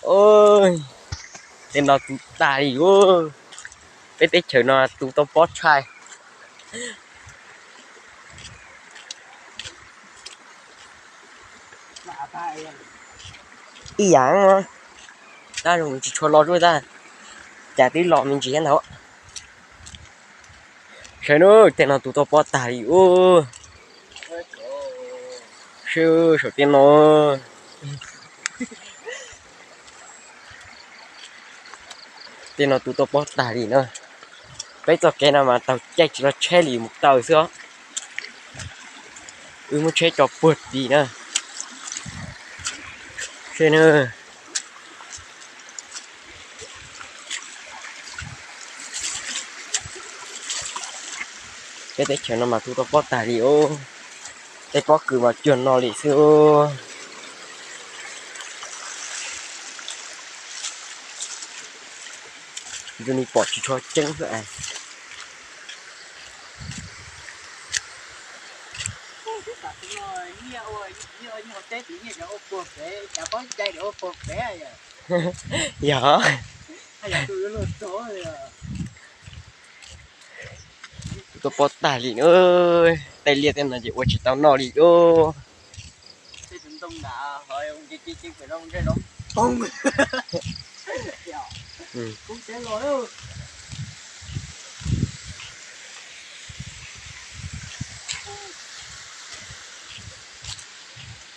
Oj, tej no tu tag li ub. Peb teb chaws no tu tau pob tshaj. Ib yam, tab zoo tsis tshua los zuj tab, cas twb los me ntsis thiab ntag. Saib nawb, tej no tu tau pob tag li ub. Saib saum tej no. Tej no tu tau pob tag li na. Peb txoj kev no mas taug caij tsis los tsheb li mus taw xwb os. Wb muab tsheb tso puag tid na. Saib na. Peb teb chaws no mas tu tau pob tag li ub. Tej pob kws mas cuag no li xwb. Zoo li pom tsis tshua ceeb xwb es. Yog. Tua pob tag li na. Tej liaj tej no ces ua tsis tau noj li os.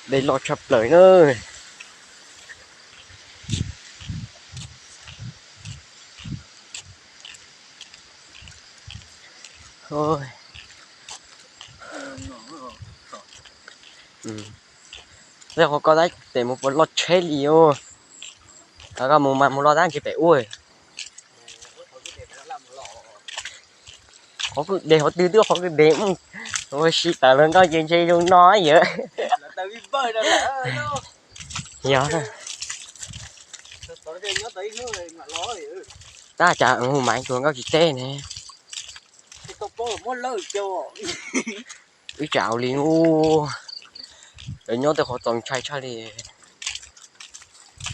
Dej loj tshaj plaws na. Tej qhov ko tab tes mus puas loj tsheb li os. Koj mus mas mus los tab ntshe pem ub. Qhov kwj deg qhov twg twb qhov kwj deg, ua si tawm los nkauj ces ntshe zoo no yawm. Yog. Tab cas mus mas tsuas nkauj tsis teb ne. Wb tsam li ub, lawv nyob tej qhov txaus ntshai tshaj li.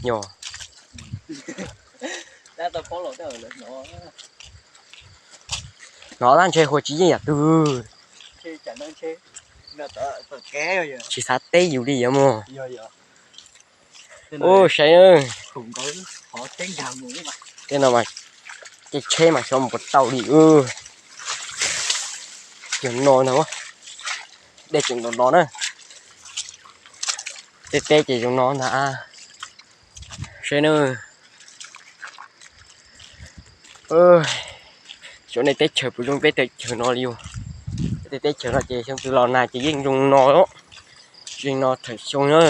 Yog. Hnov tab ntshe hua tsis yeej yam twg. Tsis xav teb yus li yog mus. Ub, saib. Tej no mas, tej tsheb mas xyov mus puas tau li. Cov no ntag, dej tseem los los na. Tej teb ces zoo no ntag. Saib na. Xyov nej teb chaws puas zoo peb teb chaws no li os. Peb tej teb chaws no ces xyoo twg los nag ces yeej zoo no, yeej no thawm xyoo na.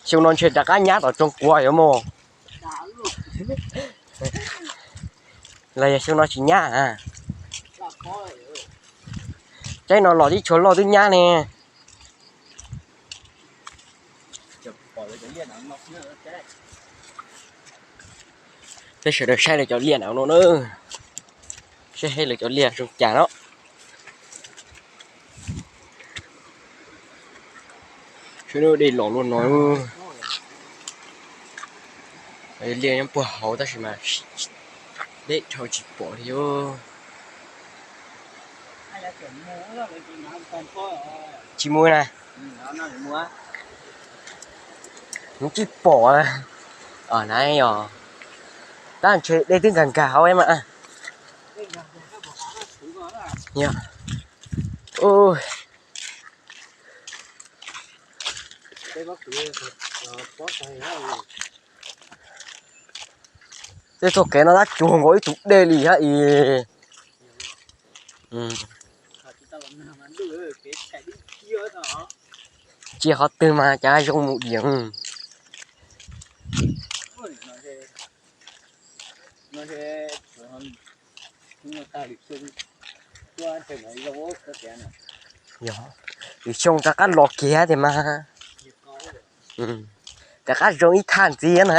Xyoo no ntshe rov qab nyab tom tsoo kuav yuav mus. Los yog xyoo no tsis nyab a? Tsaib no los tib tshua loj twb nyab ne. Peb sawv daws saib lawv cov liaj na no na. Saib lawv cov liaj zoo cas no. Saib dej los luaj no. Liaj nyob puag hauv tab sis mas deb dhau tsis pom li os. Tsis mus na. Mus tsis pom na. Os, na yog, tab ntshe dej twb nkag nkag hauv mas. Yog. Tej txoj kev no tab cuag nkaus ib tug dej li thiab is. Cia qhov twg mas cav zoo mus diam. Yog, lwm xyoo rov qab los kiag tiag mas. Rov qab zoo ib thaj ntxiv na.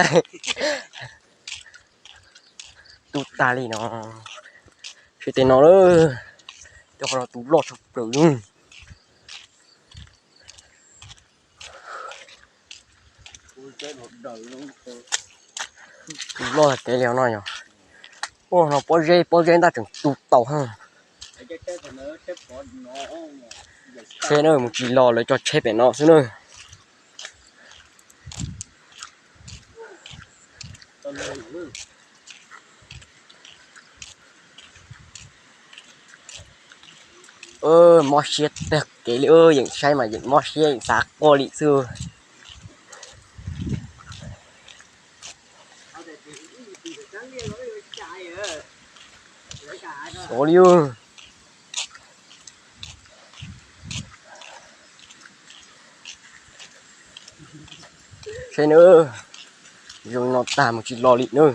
Tu tag li no. Saib tej no, tej qhov no tu loj tshaj plaws li. Loj kev li no yog. Ua no pob zeb, pob zeb ntaj tseem tu tau ha. Tsheb na mus tsis los lawv tso tsheb pem no xwb na. Mob siab tag kev li, yeej saib mas yeej mob siab yeej xav quaj li xwb. Xyov li. Seb na, zoo no tag mus tsis los li na.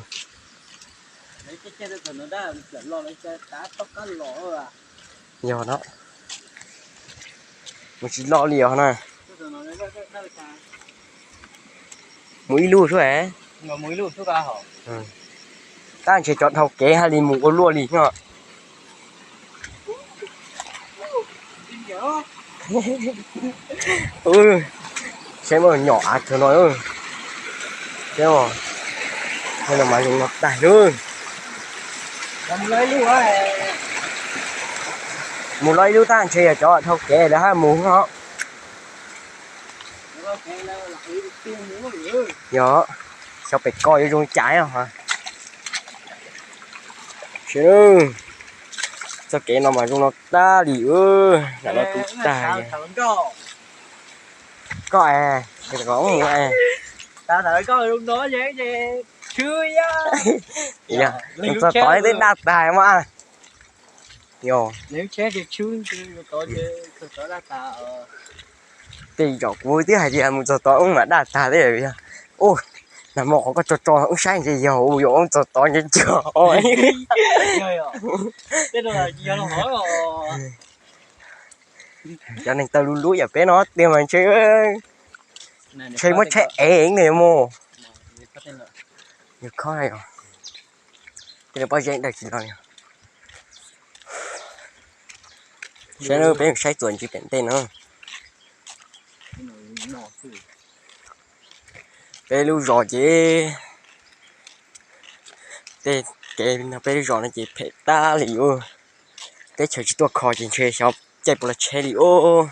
Yog no, mus tsis los li os na. Mus ib lub xwb. Tab ntshe cov dhau kev hais li mus ua luaj li no. Saib muaj nyom av kawg no. Saib, no mas zoo no tag lawm. Mus los ib lub tab ntshe yog cov dhau kev lawv hab mus no. Yog, xyov pem ko yuav zoo li cas os. Txoj kev no mas zoo no tag li, lam no tu tag. Koj es, koj mus es. Mus txog tod twb daj tag mas. Yog, tej zaum kuv twb hais tias mus txog tod wb mam daj tag thiab. Ua, nag hmo qhov koj tso tso wb saib ntshe yog, yog wb txog tod ntshe cog. Cov neeg taw lub lub yam peb no tiag mas ntshe, ntshe muab tshaib ev ne mus. Yog khob, tej pob zeb daws tsis los li. Saib, peb saib txuas ntsis pem ntej no. Peb lub zos ces, tej kev no peb lub zos no ces phem tag li ub. Teb chaws tsis tuaj kho ces ntshe xyov caij puas los tsheb li ub.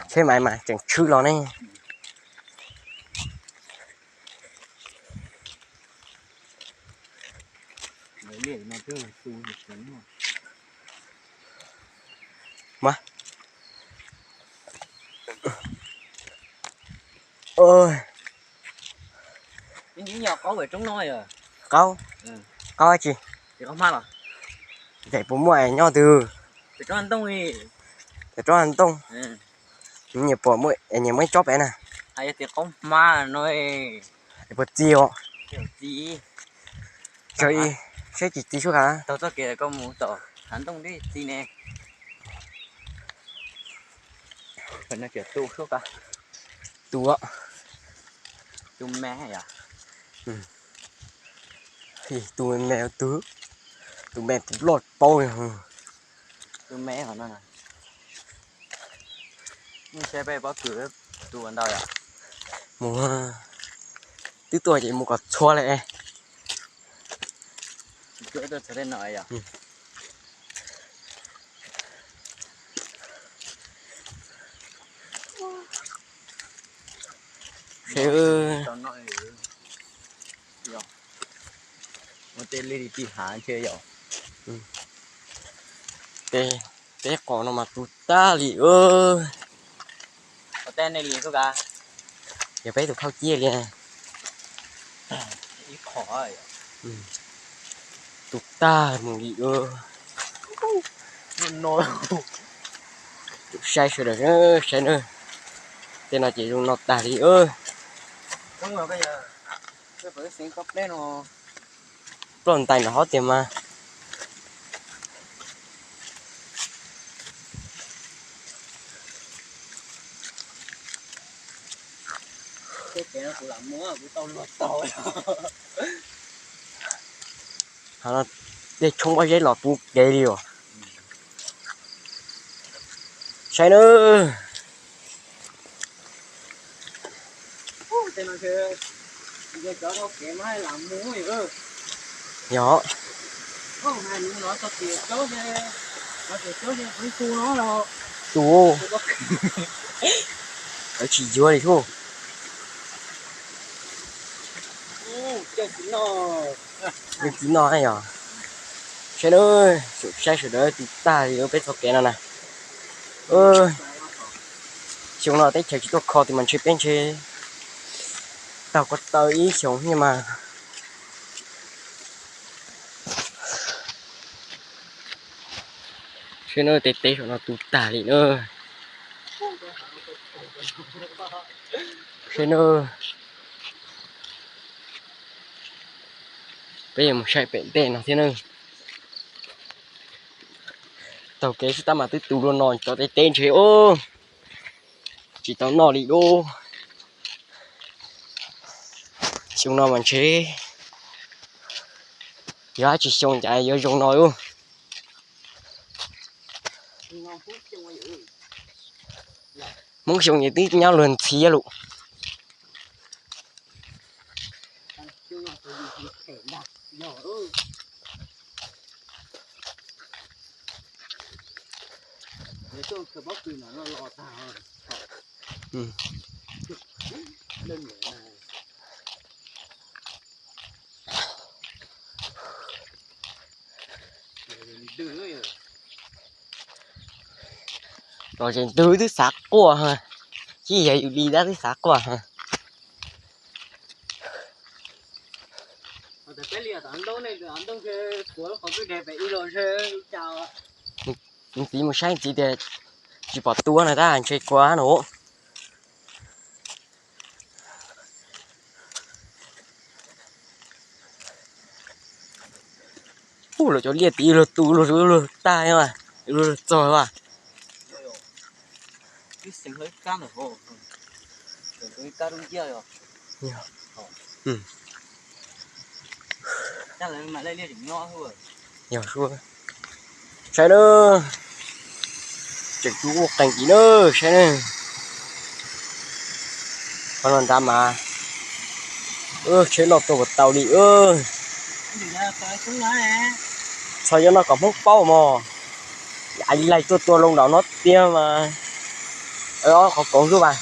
Tsheb maiv mas tseem tshwb los ne. Mas, qaub, qaub dab tsi? Ces puas muaj nyob twg? Ces roob ntoo, nyias pom, nyias muaj ib tsob pem na. Puas txi os? Saib tsis txi suab ka. Tu, tu me, tu me, tu, tu me tus loj paub. Mus, twb tuaj ces mus kom txhua li. Tej qos no mas tu tag li. Yog peb tus phauj ciaj li. Tu tag mus li. Saib sawv daws saib na. Tej no ces zoo no tag li. Ploj ntais nram hov tiag mas. Tej kev no kuv lam muab kuv tau luag tau. Dej tshoob pob zeb los puv kev li os. Saib nawb. Yog. Tu, tsis yuav li thiab. Yeej tsis noj yog. Saib nawb, saib sawv daws tu tag li peb txoj kev no na. Xyoo no teb chaws tsis tuaj kho tus mas ntshe peb ntshe taug ko taw ib xyoos thiab mas. Saib nawb, tej teb saum no tu tag li na. Saib nawb, peb yuav mus saib pem ntej no thiab na. Taug kev xwb tab mas twb tu luaj no, cov tej teb ntshe tsis tau noj li dub. Xyoo no mas ntshe yog dab tsi xyoo cas yuav zoo no ub. Hmoob xyoo ces twb nyob luag ntxhiab lawm. Los tseem ntug twb xav quaj, tsis yog yus li dab twb xav quaj. Txiv mus saib txiv tias tsis pom tua na tab ntshe kua no. Ub, los cov liaj tim luag tu luag tag mas, luag txog mas. Yog, saib na, tseem tu ua qees tim na, saib na. Qhov no nrad mas tsheb loj tuaj puas tau li. Txhos yog no kom Hmoob paub mog, laig tuaj tua loo nraum no tiag mas. Qhov koov xwb mas.